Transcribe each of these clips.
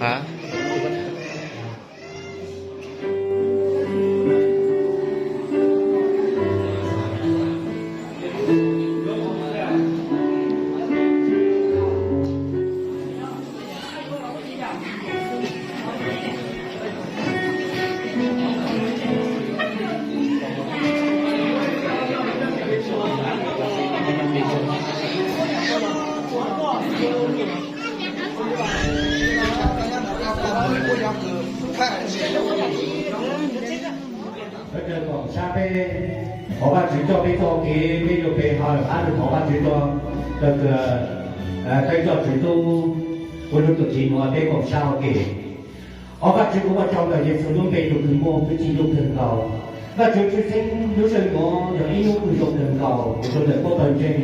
Hab. Peb thov Vajtswv coj peb txoj kev, peb yuav pe hawm hab thov Vajtswv txoj kev, peb coj Tswv Tub ua lub tuam tsev nuav peb koom sab ua ke. Thov Vajtswv, kuv ua tsaug ntawm Yexus lub npe yug kws muaj hwj chim lub kawg nkaus. Vajtswv tshwj xeeb, lub sij hawm nuav yog ib hnub kws zoo kawg nkaus rua ntawm puab pawg ntseeg.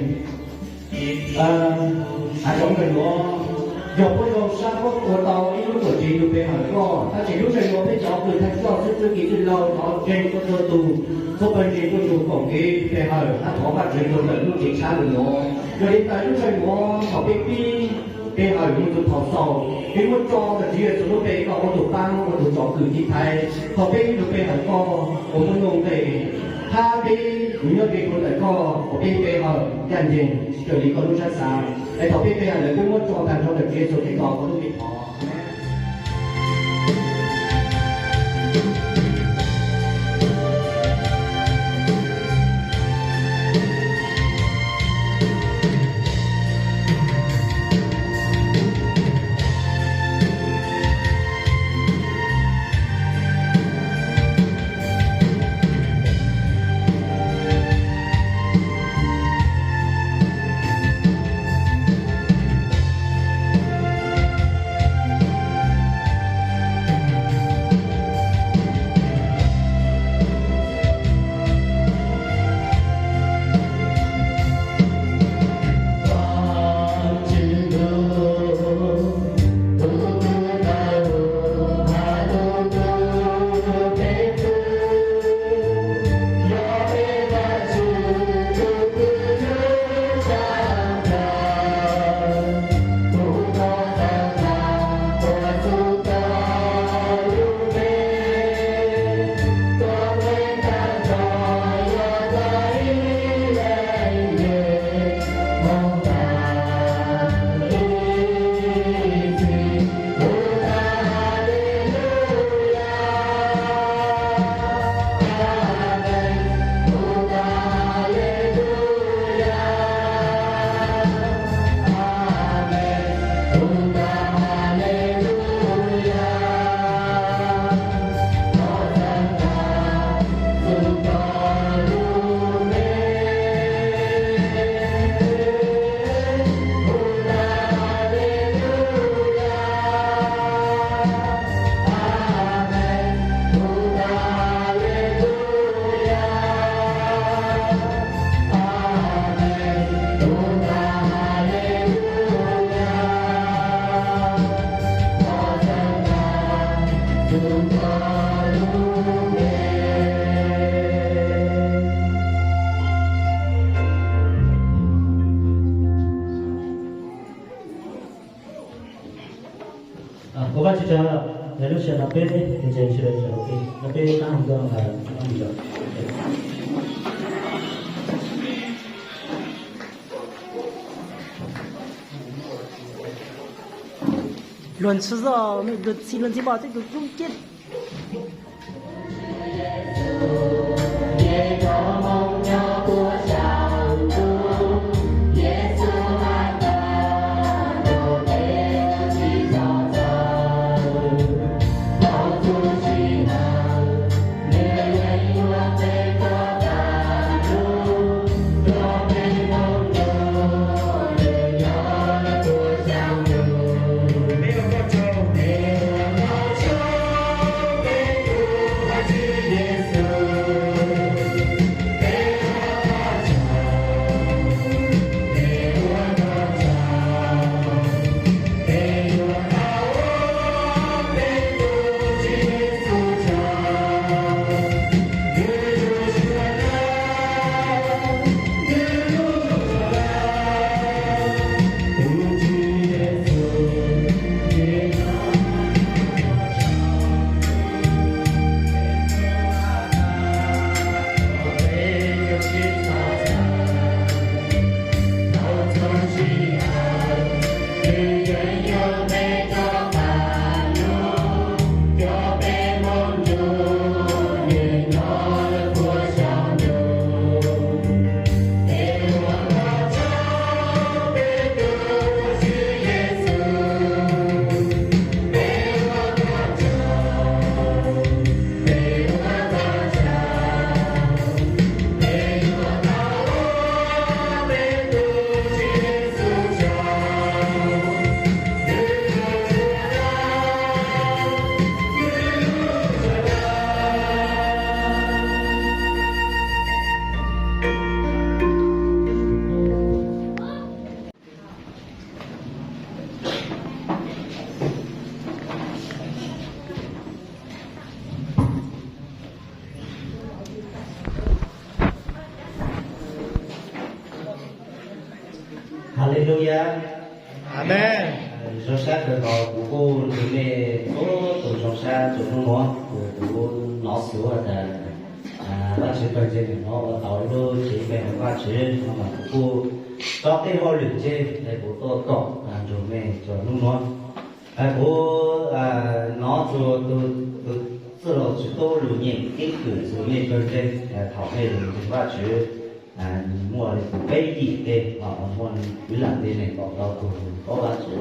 Hav zoov kawg nuav yog puab zoo sab puab ua tau ib lub tuam tsev yug pe hawm koj, tab sis lub sij hawm nuav peb cov kws thaij txoj xwb txwj kev txwj laug thov ntseeg tuaj txhua tug, puab pawg ntseeg tuaj yug koom kev pe hawm hab thov Vajtswv rua ntawm lub tsev tshab nuav. Yog li ntawd lub sij hawm nuav thaum peb pib pe hawm moog txug thaum xaus, peb muab tso ntawm Tswv Yexus lub npe, koj ua tug paab ua tug tsom kwm tiv thaiv. Thaum peb yug pe hawm koj, kuv muab nuj nqes hab peb yuav nyob ze rua ntawm koj, thaum peb pe hawm ncaj nceeg raws li koj lub sab xav. Es thaum peb pe hawm lawm peb muab tso tag nrho ntawm Tswv Yexus Khetos koj lub npe thov. Kuv Vajtswv tsaug, lub sij hawm no peb ntseeg sawv daws sawv daws ua ke, no peb qab hau nkauj ntawd. Luag ntxhi zoj, luag ntxhi, luag ntxhi npog tej tus tub ciab. Haleluya. Amees. Zoo sab kawg nkaus kuv kuj nrog nej txhua tus zoo sab rua hnub nuav, kuv hnov xwb tas Vajtswv kawg nkaus nws hnov ua tau ib lub tsev pe hawm Vajtswv no mas kuv kuj tso tej hauj lwm tseg es kuv tuaj koom nrog nej rua hnub nuav. Kuv hnov txug tus txwj laug Tswv Tub lug nyeem keeb kwm txug mej kawg nkaus thaum mej lug ntseeg Vajtswv, muaj le kws peb yim teg, muaj ib lam teg neeg kaum rau tug paub Vajtswv.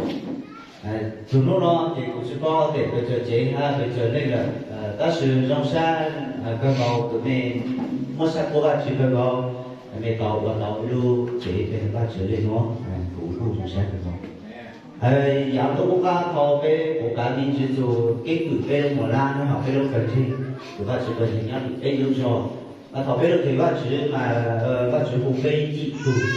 Txug hnub no ces kuv tsi paub tias pes tsawg tsev hab pes tsawg leej lawm, tab sis zoo sab kawg nkaus kws mej muab sab puab Vajtswv kawg nkaus, mej tau ua tau ib lub tsev pe hawm Vajtswv le nuav, kuv kuj zoo sab kawg nkaus. Yaav tuaj qub qab thaum peb puv kav me ntsis txug keeb kwm peb lub muag lab nyob hauv peb lub kawg ntseg, kws Vajtswv kawg ntseg nyob rua peb lub zog. Thaum peb lug ntseeg Vajtswv mas Vajtswv hu peb yim tug xwb,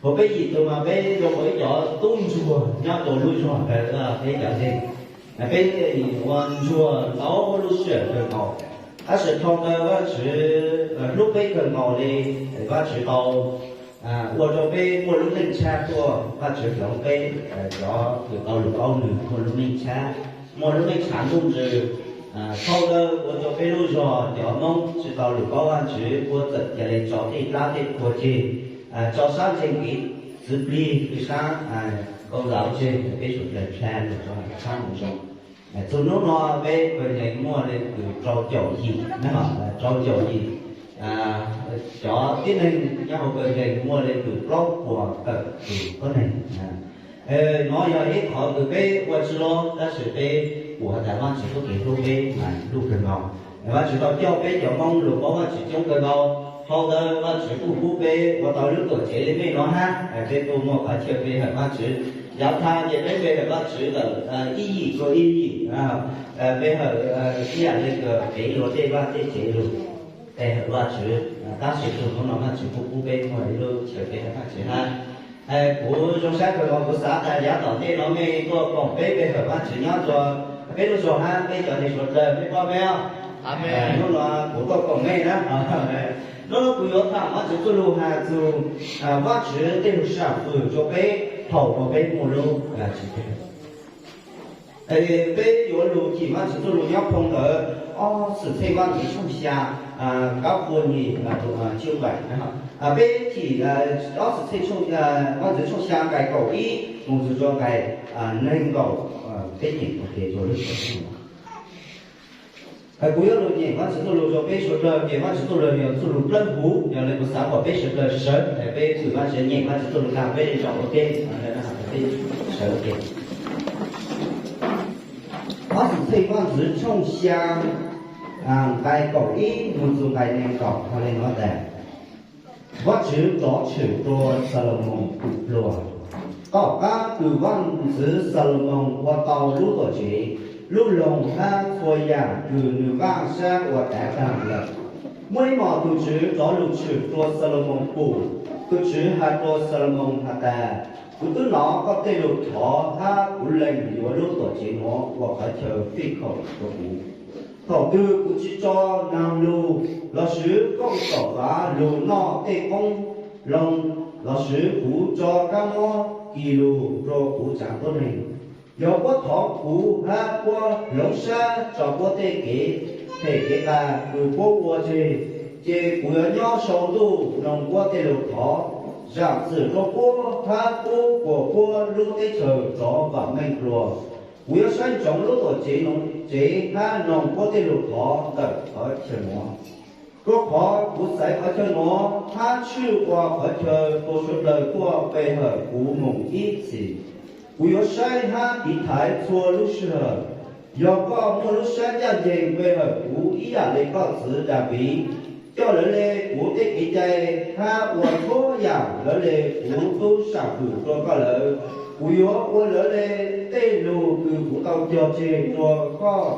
hu peb yim tug mas peb zoo ua ib cov tub ntsuag nyob rua lub zog kawg peb cov ntseeg. Peb ua ntsuag ntau lub sij hawm kawg nkaus, tab sis dhau ntawd Vajtswv hlub peb kawg nkaus le, Vajtswv tau ua rua peb muaj lub neej tshab tuaj, Vajtswv hloov peb cov kws tau lug paub nws muaj lub neej tshab, muaj lub neej tshav ntuj ntsws. Dhau ntawd ua rua peb lub zog cov Moob tsi tau lug paub Vajtswv puab txawm ca le tso tej plab tej qhua tseg, tso sab ntseeg kev txwv plig, sab Nkauj Zau tseg, peb suav dlawg dlha lug rua sab Moo Zoo. Txug hnub no peb kawg nkaus muaj le kws rau caum yim, rau caum yim cov tib neeg nyob hauv kawg nkaus muaj le kws plaub puas kawm kws tuab neeg. Nov yog ib qhov kws peb ua tsi loj tab sis peb pum has tas Vajtswv txuj kev hlub peb mas lub kawg nkaus. Vajtswv tau coj peb cov Moob lug paub Vajtswv coob kawg nkaus, dhau ntawd Vajtswv kuj pub peb ua tau lub tuam tsev le mej no hab, peb kuj muaj qhov chaw pe hawm Vajtswv. Yaav tha ces peb pe hawm Vajtswv ntawm ib yim rua ib yim, pe hawm ib yam le kws kev luag tej vaj tej tsev lug, pe hawm Vajtswv, tab sis txug hnub no Vajtswv kuj pub peb muaj ib lub chaw pe hawm Vajtswv hab. Kuv zoo sab kawg nkaus, kuv xav tas yaav tom ntej no mej tuaj koom peb pe hawm Vajtswv nyob rua peb lub zog hab peb cov neeg suav dlawg, mej paub mej os. Hnub no kuv tuaj koom mej na. Hnub no kuv yuav tham Vajtswv txuj lug has txug Vajtswv tej lug sam fwm rua peb thaum uas peb muaj lub tsev pe. Peb yuav lug chim Vajtswv txuj lug nyob phoo ntawd Ob Xwmtxheej Vaajntxwv tshooj xya, nqai kaum ib, peb chim Ob Xwmtxheej Vaajntxwv tshooj xya nqai kaum ib moog txug rua nqai neeg nkaum, peb nyeem ua ke rua lub sij hawm no. Kuv yuav lug nyeem Vajtswv txuj lug rua peb suav dlawg, ces Vajtswv txuj lug yog txuj lug dlawb huv, yog le kuv xav kom peb suav dlawg sawv, peb swm Vajtswv nyeem Vajtswv txuj lug taag peb le zaum ua ke, peb sawv ua ke. Ob Xwmtxheej Vaajntxwv tshooj xya, nqai kaum ib moog txug nqai neeg nkaum hais le nuav tas: Vajtswv rov tshwm rua Xalumoos pum pluag. Tom qab kws Vaajntxwv Xalumoos ua tau lub tuam tsev, lub loog hab txhua yam kws nws npaaj sab ua daav taag lawm, muaj ib hmos tug Tswv rov lug tshwm rua Xalumoos pum. Tug Tswv has rua Xalumoos has tas, Kuv twb nov koj tej lug thov hab kuv lees yuav lub tuam tsev nuav ua qhov chaw fij khoom rua kuv. Thaum twg kuv tsi tso naag lug lossis kooj tom vav lug noj tej qoob loo, lossis kuv tso kab mob kis lug rua kuv tsaav tuab neeg, yog puab thov kuv hab puab hloov sab rua puab tej kev phem kev qas kws puab ua tseg, ces kuv yuav nyob sau ntuj noog puab tej lug thov, zaam txim rua puab hab pub kuas puab lub teb chaws rov vaam meej dlua. Kuv yuav saib ntsoov lub tuam tsev hab noog puab tej lug thov ntawm qhov chaw nuav. Rua qhov kuv xaiv qhov chaw nuav hab tshwj ua qhov chaw rua suav dlawg tuaj pe hawm kuv moog ib txhis. Kuv yuav saib hab tiv thaiv txhua lub sij hawm. Yog koj muaj lub sab ncaj nceeg pe hawm kuv ib yam le koj txwv Daviv, coj lawv le kuv tej kev cai hab ua txhua yam lawv le kuv tub sam fwm rua koj lawm, kuv yuav ua lawv le tej lug kws kuv tau cog tseg rua koj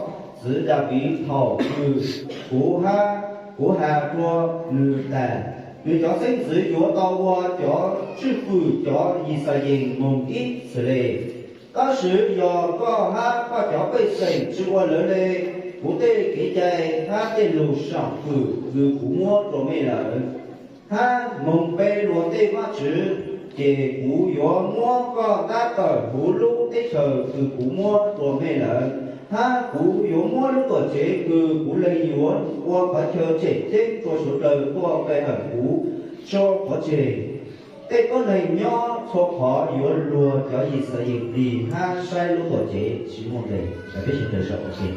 txwv Daviv thaum kws kuv hab kuv has rua nws tas, nws cov xeeb ntxwv yuav tau ua cov tswj fwm cov Yixalayees moog ib txhis le. Tab sis yog koj hab koj cov pej xeem tsi ua lawv le kuv tej kev cai hab tej lug sam fwm kws kuv muab rua mej lawm, hab moog pe luag tej vaajtswv, Ces kuv yuav muab koj ntab tawm huv lub teb chaws kws kuv muab rua mej lawm, hab kuv yuav muab lub tuam tsev kws kuv lees yuav ua qhov chaw tseem ceeb rua suav dlawg tuaj pe hawm kuv tso pov tseg. Tej tuab neeg nyob txhua qhov yuav luag cov Yixalayees plig hab saib lub tuam tsev tsi muaj nqe. Peb sawv daws sau ua ke.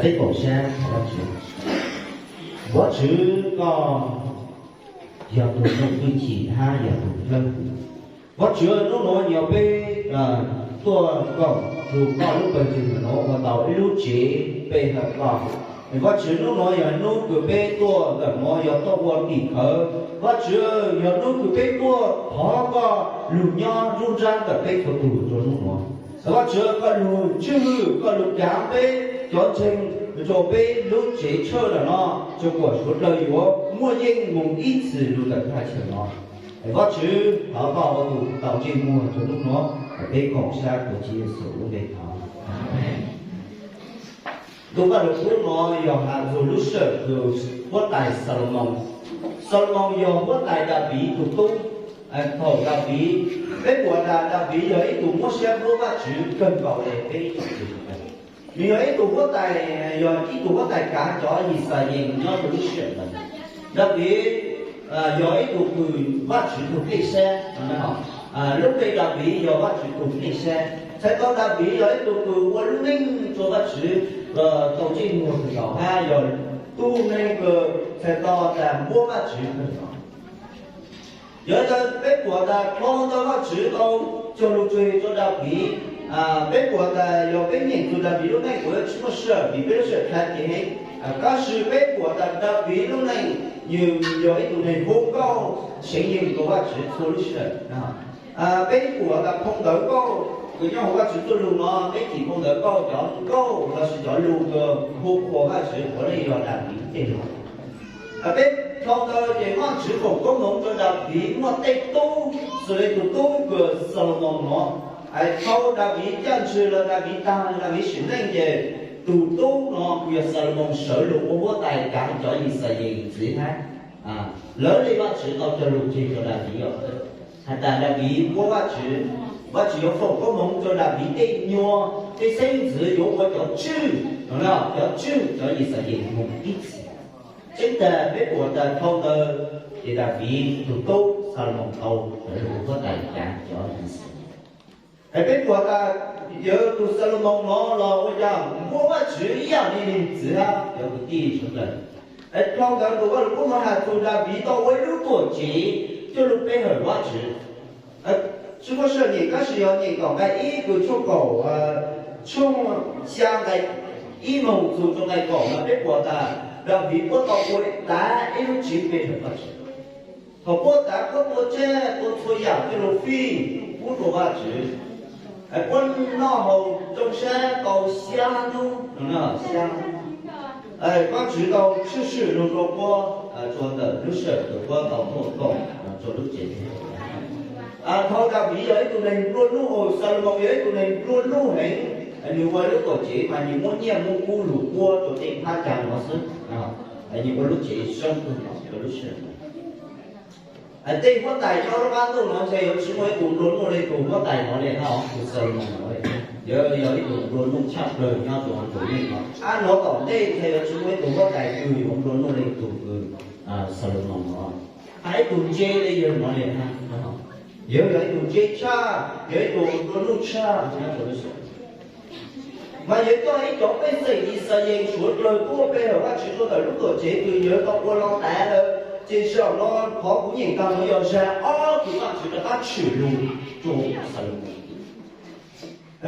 Peb koom sab. Vajtswv, koj yog tug Nuj Twj Ci hab yog tug Dlawb Huv. Vajtswv, nub nuav yog peb tuaj koom lug koj lub pawg ntseeg nuav ua tau ib lub tsev pe hawm koj. Vajtswv, nub nuav yog nub kws peb tuaj ntawm nuav yog tuaj ua tim khawv. Vajtswv, yog nub kws peb tuaj thov koj lug nyob nruab nrab ntawm peb txhua tug rua nub nuav. Vajtswv, koj lug tswj hwm, koj lug kaav peb cov ntseeg rua peb lub tsev tshawj ntawm no, tsuas kom suav dlawg yuav muaj yeej moog ib txhis lug ntawm thaj chaw no. Vajtswv, thov koj ua tug tau ntsej muag rua nub nuav. Peb koom sab tuav Tswv Yexus lub npe thov. Ntu Vajluskub nuav yog has txug lub sij hawm kws huab tais Xalumoos. Xalumoos yog huab tais Daviv tug tub. Thaum Daviv, peb pum tas Daviv yog ib tug muab siab npuab Vajtswv kawg nkaus le peb ib tsoom tug. Nws yog ib tug huab tais, yog ib tug huab tais kaav cov Yixalayees nyob rua lub sij hawm ntawd. Daviv yog ib tug kws Vajtswv tug hlej sab. Lub npe Daviv yog Vajtswv tug hlej sab. Txhais tau Daviv yog ib tug kws ua lub neej rua Vajtswv tau ntsej muag kawg nkaus hab yog tug neeg kws txhais tau tas npuab Vajtswv kawg nkaus. Yog li ntawd peb pum tas dhau ntawd Vajtswv tau cog lus tseg rua Daviv. Peb pum tas yog peb nyeem txug Daviv lub neej kuv yuav tsi muaj sij hawm vim peb lub sij hawm khav ceev heev. Tab sis peb pum tas Daviv lub neej yog ib tug neeg hu nkauj seev yeeg rua Vajtswv txhua lub sij hawm. Peb pum tas phau ntawv nkauj kws nyob huv Vajtswv txuj lug no, peb cim phau ntawv nkauj cov nkauj lossis cov lug kws hu qhuas Vajtswv puav leej yog Daviv tej lug. Peb dhau ntawd ces Vajtswv foom koob hmoov rua Daviv muaj tej tub, xws le tug tub kws Xalumoos no. Dhau Daviv caj ntswg los Daviv taag Daviv sim neej ces tug tub no kws yog Xalumoos sawv lug ua huab tais kaav cov Yixalayees ntxiv hab. Lawv le Vajtswv tau cog lus tseg rua Daviv os. Has tas Daviv npuab Vajtswv, Vajtswv yuav foom koob hmoov rua Daviv tej nyuas tej xeeb ntxwv yuav ua cov tswj, cov tswj cov Yixalayees moog ib txhis. Tseeb tag peb pum tas dhau ntawd ces Daviv tug tub Xalumoos tau sawv lug ua huab tais kaav cov Yixalayees. Es peb pum tas yawg tug Xalumoos no los ua cas npuab Vajtswv ib yam li nws txiv hab cov kwv tij sawv dlawg. Es dhau ntawd tug Vajluskub no has txug Daviv tau ua ib lub tuam tsev coj lug pe hawm Vajtswv. Tsi muaj sij hawm nyeem tab sis yog nyeem tom nqai ib Kws tshooj kaum, tshooj xya nqai ib moog txug rua nqai kaum no peb pum tas Daviv puab tau ua tav ib lub tsev pe hawm Vajtswv. Thaum puab tav puab tua tseg tua txhua yam coj lug fij pub rua Vajtswv. Puab noj haus zoo sab tau xya hnub, xya hnub. Vajtswv tau tshwj sim lug rua puab rua ntawm lub sij hawm kws puab tau muaj koom rua lub tsev. Dhau Daviv yog ib tug neeg nplua nuj, Xalumoos yog ib tug neeg nplua nuj heev, nws ua lub tuam tsev mas nws muab nyiaj muab kub lug puab rua tej phab ca no xwb. Nws ua lub tsev zoo kawg nkaus rua lub sij hawm. Tej huab tais nyob lub qab ntuj no ntshe yuav tsis muaj ib tug nplua nuj le tug huab tais no le hab, tug Xalumoos no le. Yog, yog ib tug nplua nuj tshaj plawg nyob rua tus neej no. Ab, no tom ntej ntshe yuav tsis muaj ib tug huab tais kws yuav nplua nuj le tug kws Xalumoos no. Hab ib tug ntse le yawg no le hab. Yawg yog ib tug ntse tshaj, yog ib tug nplua nuj tshaj nyob rua lub sij hawm. Mas yawg coj ib cov pej xeem Yixalayees suav dlawg tuaj pe hawm Vajtswv rua ntawm lub tuam tsev kws yawg tau ua lug tav lawm. Ces zaum no qhov kuv nyeem taag nuav yog zag ob tug Vajtswv rov qab tshwm lug rua Xalumoos.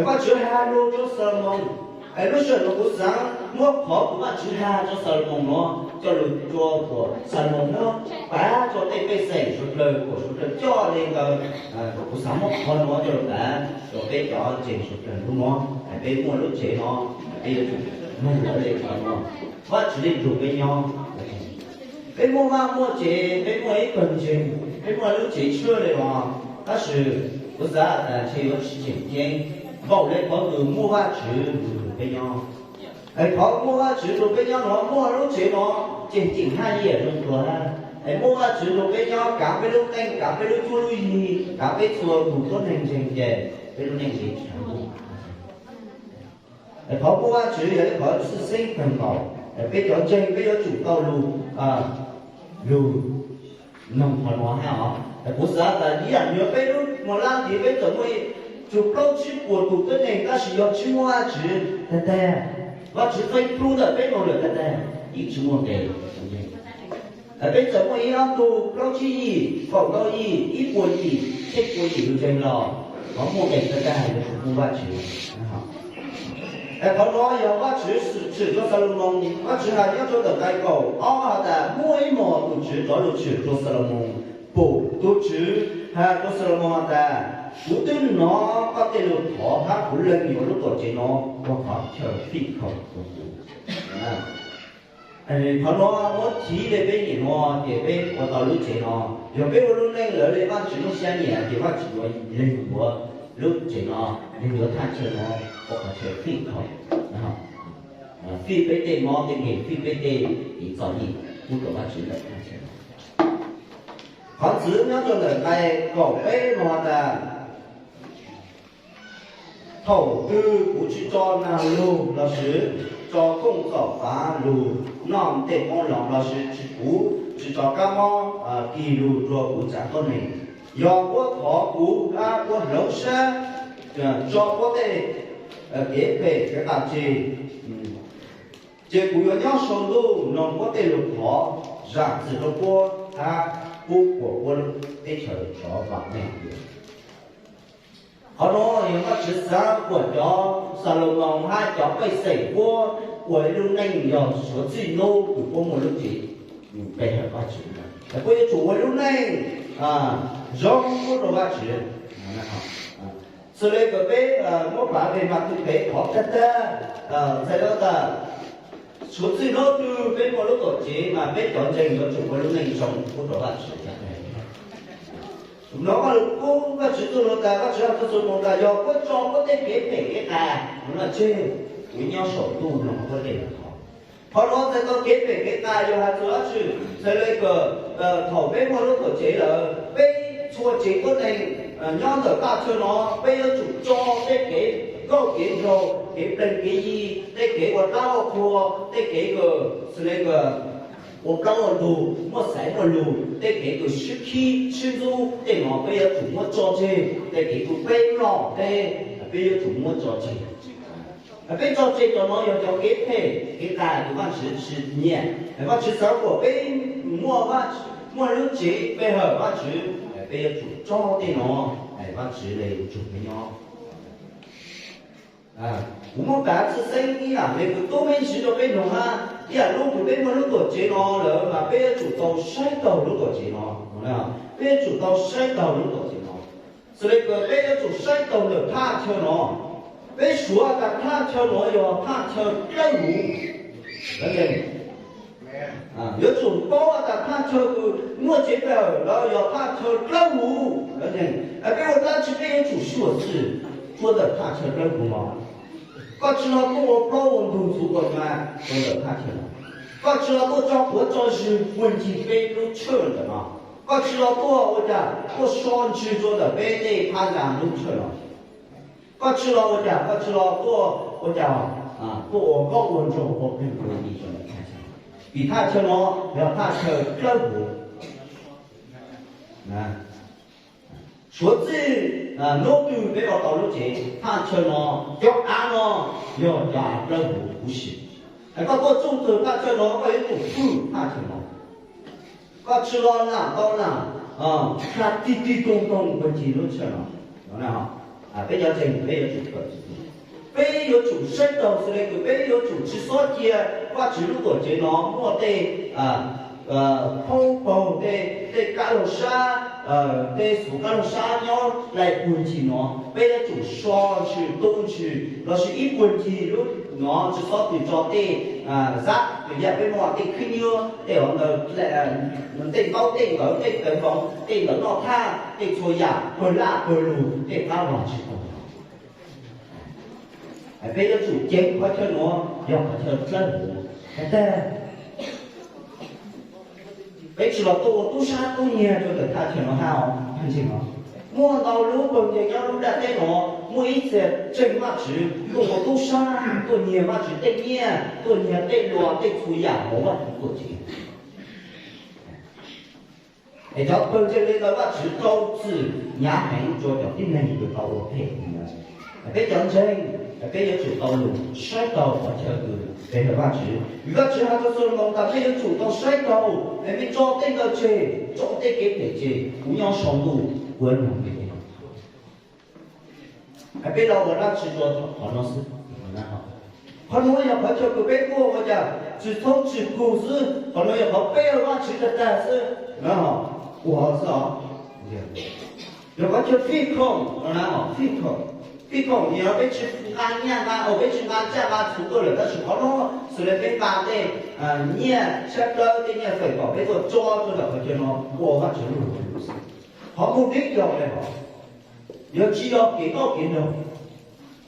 Vajtswv has lug rua Xalumoos. Lub sij hawm no kuv xaav muab qhov kws Vajtswv has rua Xalumoos nuav coj lug rua kuas Xalumoos muab pav rua tej pej xeem suav dlawg kuas suav dlawg coj le ntawd. Kuv xaav muab qhov nuav coj lug pav rua peb cov ntseeg suav dlawg lub nuav. Peb muaj lub tsev no, peb yuav tsum mloog lawv le qhov nuav. Vajtswv le nrug peb nyob. Peb muaj vaj muaj tsev, peb muaj ib pawg ntseeg, peb muaj lub tsev tshuaj le los, tab sis kuv xaav tas ntshe yuav tsis tseem ceeb npaum le qhov kws muaj Vajtswv nrug peb nyob. Es qhov muaj Vajtswv nrog peb nyob no, muaj lub tsev no, ces ceem haj yam zoo dua hab. Es muaj Vajtswv nrog peb nyob, kav peb lub neej, kav peb lub cuab lub yig, kav peb txhua tus tuab neeg ntseeg ces peb lub neej ntev tshaj. Es qhov muaj Vajtswv yog ib qhov txhij xeeb kawg nkaus. Peb cov ntseeg peb yuav tsum tau lug, lug noog qhov no hab os. Kuv xav tas ib yam nyuag peb lub mos laj ntxiv peb txawm muaj ib tug plaub tsib puas tus tuab neeg tab sis yog tsis muaj Vajtswv tag tag, Vajtswv txeeb plub ntawm peb mus lawm tag tag, yeej tsis muaj nqe. Peb txawm muaj ib ob tug plaub tsib yim, kaum ntau yim, ib puas yim, tsheej puas yim lug ntseeg los qhov muaj nqe tag tag yuav tsum muaj Vajtswv. Es qhov no yog Vajtswv tshwm rua Xalumoos, Vajtswv has nyob rua ntawm nqai kaum ob has tas muaj ib mos tus Tswv rov lug tshwm rua Xalumoos pum. Tus Tswv has rua Xalumoos has tas, kuv twb hnov koj tej lug thov hab kuv lees yuav lub tuam tsev no ua qhov chaw fij khoom rua kuv. Qhov no muab chiv le peb nim no ces peb ua tau lub tsev no. Yog peb ua lub neej lawv le Vajtswv lub siab nyiam ces Vajtswv yuav lees yuav lub tsev no, lees yuav thaj chaw no ua qhov chaw fij khoom, fij peb tej mob tej nkeeg, fij peb tej kev txom nyem pub rua Vajtswv ntawm thaj chaw no. Qhov ntxiv nyob rua ntawm nqai kaum peb no has tas, thaum twg kuv tsis tso nag lug lossis tso kooj txom fav lug noj tej qoob loo lossis tsis, kuv tsis tso kab mob kis lug rua kuv tsav tuab neeg, yog puab thov kuv hab puab hloov sab tso puab tej kev phem kev qas tseg, ces kuv yuav nyob saum ntuj noog puab tej lug thov, zam txim rua puab hab pub kuas puab lub teb chaws rov vam meej. Qhov no yog Vajtswv xav kuas cov Xalumoos hab cov pej xeem puab ua ib lub neej yog suav txij nub kws puab muaj lub tsev pe hawm Vajtswv, puab yuav tsum ua lub neej zoo pub rua Vajtswv. Xws le kws peb muab pav peg mas tug pem qhov tag tag, txhais tau tas suav txij nub twg peb muaj lub tuam tsev mas peb cov ntseeg yuav tsum ua lub neej zoo pub rua Vajtswv. No Vajluskub Vajtswv txuj lug tas, Vajtswv txuj lug tas yog puab tso puab tej kev phem kev qas no tseg, kuv nyob saum ntuj noog puab tej lug thov. Qhov no txhais tau kev phem kev qas yog has txug dab tsi? Txhais le kws thaum peb muaj lub tuam tsev lawm, peb txhua tsev tuab neeg nyob ntawm thaj chaw no peb yuav tsum tso tej kev nkauj kev nraug, kev pleeg kev yi, tej kev ua dab ua qhua, tej kev kws xws le kws ua plaub ua ntug, muaj xaiv muaj lug, tej kev kws sib khib sib ntxub, tej no peb yuav tsum muab tso tseg. Tej kev kws peb lom teb peb yuav tsum muab tso tseg. Peb tso tseg cov no yog cov kev phem kev qas kws Vajtswv tsis nyiam. Vajtswv xav kom peb muaj, muaj lub tsev pe hawm Vajtswv, peb yuav tsum tso tej no, Vajtswv le tsug peb nyob. Kuv muab kav txhij xeeb ib yam le kws tub me ntsis rau peb noog hab, ib yam lub kws peb muaj lub tuam tsev no lawm mas peb yuav tsum tau saib taug lub tuam tsev no. Peb yuav tsum tau saib taug lub tuam tsev no. Xws le kws peb yuav tsum saib taug ntawm thaj chaw no. Peb suav tas thaj chaw no yog thaj chaw dawb huv, yuav tsum paub tas thaj chaw kws muaj tsev pe hawm lawm yog thaj chaw dawb huv. Peb ua dab tsi peb yuav tsum xyuam xim tuaj ntawm thaj chaw dawb huv no. Koj tsi los tuaj ua plaub ua ntug txhuv ua ma rau ntawm thaj chaw no. Koj tsi los tuaj tso quav tso zis puag ncig peb lub tshawj ntawm no. Koj tsi los tuaj ua cas tuaj so ntswg rau ntawm peb tej phab ntsa lub tshawj no. Koj tsi los ua cas, koj tsi los tuaj ua cas, tuaj ua nkauj ua nraug ua plig ua yi rau ntawm thaj chaw. Vim thaj chaw no yog thaj chaw dawb huv. Suav txij nub twg peb los tau lub tsev, thaj chaw no, cov av no yog cov av dawb huv huv si. Koj tuaj txug thaj chaw no koj yuav tsum hwm thaj chaw no. Koj tsi los lam tau lam, tag tig tig toog toog puag ncig lub tshawj no. Peb cov ntseeg peb yuav tsum kawm, peb yuav tsum saib taug xws le kws peb yuav tsum tsi xob cia Vajtswv lub tuam tsev no muaj tej khaub paug, tej, tej kab laug sab, tej xuv kab laug sab nyob dai puag ncig no. Peb yuav tsum so ntshis tu ntshis lossis ib puag ncig lub no tsi xob tws tso tej zab, yam peb muaj tej khib nyiab, tej hov ntawd, tej ntaub tej ntawv, tej tawv nkoos, tej ntawv noj thaj, tej txhua yam pawg laj pawg lug, tej qab los tsi taug. Peb yuav tsum ceev qhov chaw nuav yog qhov chaw dlawb huv. Tag, peb tsis los tuaj ua tub sab tub nyiag rau ntawm thaj chaw no hab os. Muaj ntau lub pawg ntseeg nyob lub ntiaj teb no, muaj ib txhia ntseeg Vajtswv tuaj ua tub sab, tuaj nyiag Vajtswv tej nyiaj, tuaj nyiag tej luas tej txhua yam hauv Vajtswv tuam tsev. Es cov pawg ntseeg li ntawd Vajtswv rau txim hnyav heev rua cov tib neeg uas tau ua phem. Peb cov ntseeg, peb yuav tsum tau lug saib taus qhov chaw kws pe hawm Vajtswv. Vim Vajtswv has rua Xalumoos tas peb yuav tsum tau saib taus, es mej tso tej ntawd tseg, tso tej kev phem tseg, kuv nyob sau ntuj kuv yuav noog mej. Peb los ua dab tsi rua qhov no xwb? Qhov nuav yog qhov chaw kws peb tuaj ua cas tsis txhob tsis kug xwb, qhov nuav yog qhov pe hawm Vajtswv tag tag xwb. Ua xwb os. Yog qhov chaw fij khoom no na, fij khoom, fij khoom yog peb tsis nqa nyiaj nqa, peb tsis nqa tsaj nqa txhuv tuaj lawm, tab sis qhov no xws li peb nqa tej nyiaj sab plawb tej nyiaj fawm kom peb tuaj tso rua ntawm qhov chaw no ua Vajtswv lub hauv lub xwb. Qhov mug dib yog le hov, yog tsis yog kev noj kev nrog,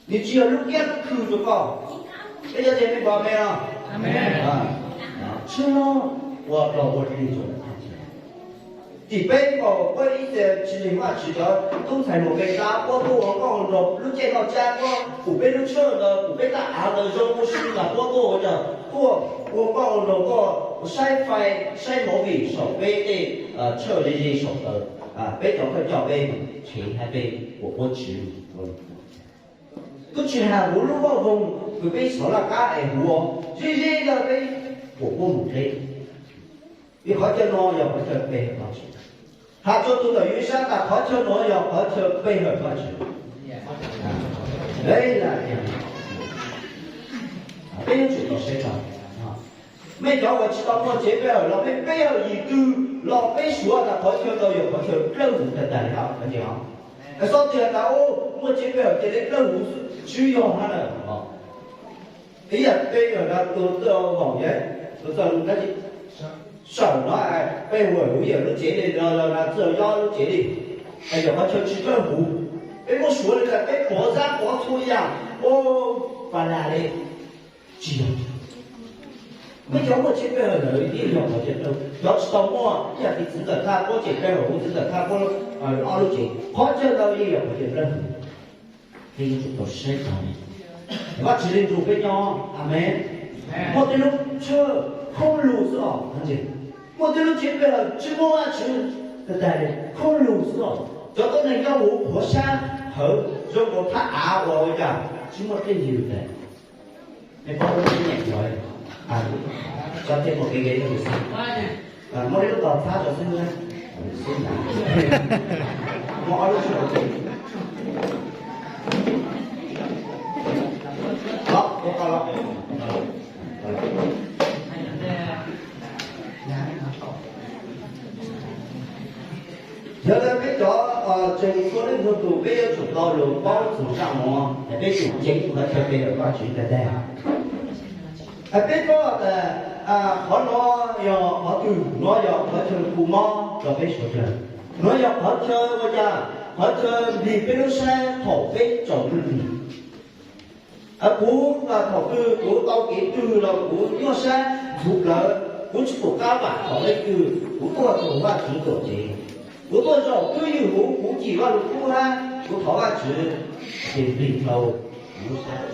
nws tsis yog lub kiab lub khw rua koj. Peb cov ntseeg mej puas amen os? Tshwj loj ua dog ua dig rua tim peb nkaus, puab ib txhia tsis ntseeg Vajtswv cov tub ntxhais mus Meskas, puab tuaj ua nkauj ua nraug lub caij noj tsab, puab pum peb lub tshawj ntawd, pum peb tab av ntawd zoo ua si mas puab tuaj ua cas tuaj ua nkauj ua nraug, tuaj saib fais saib movie saum peb tej tshawj ze ze saum ntawd. Peb cov thawj coj peb mus tshev hab peb ua puab tswv. Tub tsis has huv lub voj voog kws peb xov laj kab es huv, ze ze ntawd peb ua puab mus dleb. Vim qhov chaw no yog qhov chaw pe hawm Vajtswv. Has rua tus ntawm yus sab tas qhov chaw no yog qhov chaw pe hawm Vajtswv. Peb yuav tsum tau saib taus. Mej cov uas tsis tau muaj tsev pe hawm los mej pe hawm yim twg los peb suav tas qhov chaw no yog qhov chaw dlawb huv tag tag li hab. Xob txwm has tas muaj tsev pe hawm ces dlawb huv xwb, tsis yog hab na. Ib yam peb yog tus txawj vaum, tus txawj sawm no, peb hu huv yawm lub tsev li no los txawj yob lub tsev li, yog qhov chaw tsis dlawb huv. Peb muab suav li tas peb pov zab pov txhua yam, pab lag li. Tsis yog. Mej cov muaj tsev pe hawm lawm yeej yog qhov chaw dlawb. Cov tsis tau muaj, ib yam li txiv ntxawm Thaj puab tsev pe hawm huv, txiv ntxawm Thaj puab ob lub tsev, qhov chaw ntawd yeej yog qhov chaw dlawb huv. Peb yuav tsum tau saib taus. Vajtswv li nrug peb nyob. Amees. Muaj tej lub tshawj khoob lug xwb os. Muaj tej lub tsev pe hawm tsis muaj Vajtswv tag tag li, khoob lug xwb os. Cov tuab neeg nyob huv qhuav sab hawv zoo nkaus thaj av uas ua cas tsis muaj tej yws ntag. Mej paub lub nyeem no, tso tej mus kev kev rau xwb. Muab ib lub tos txhab rau xwb na. Muab ob lub tshawj rau. Yog le peb cov tseem txhua leej txhua tus peb yuav tsum tau lug paub txug zaj no, peb tsum ceev qhov chaw pe hawm Vajtswv tag tag. Peb paub tas qhov no yog qhov twg? No yog qhov chaw kws mob rau peb suav dlawg. No yog qhov chaw ua cas? Qhov chaw nrig peb lub sab thaum peb tsaus ntuj nrig. Kuv thaum twg kuv tau kev twg los kuv nyuaj sab ntxhuv plawv, kuv tsis pum qab vam thov leej twg, kuv tuaj rau Vajtswv tuam tsev. Kuv tuaj zaum twj ywm huv, kuv cim Vajluskub hab kuv thov Vajtswv, ces nrig dhau kuv lub sab.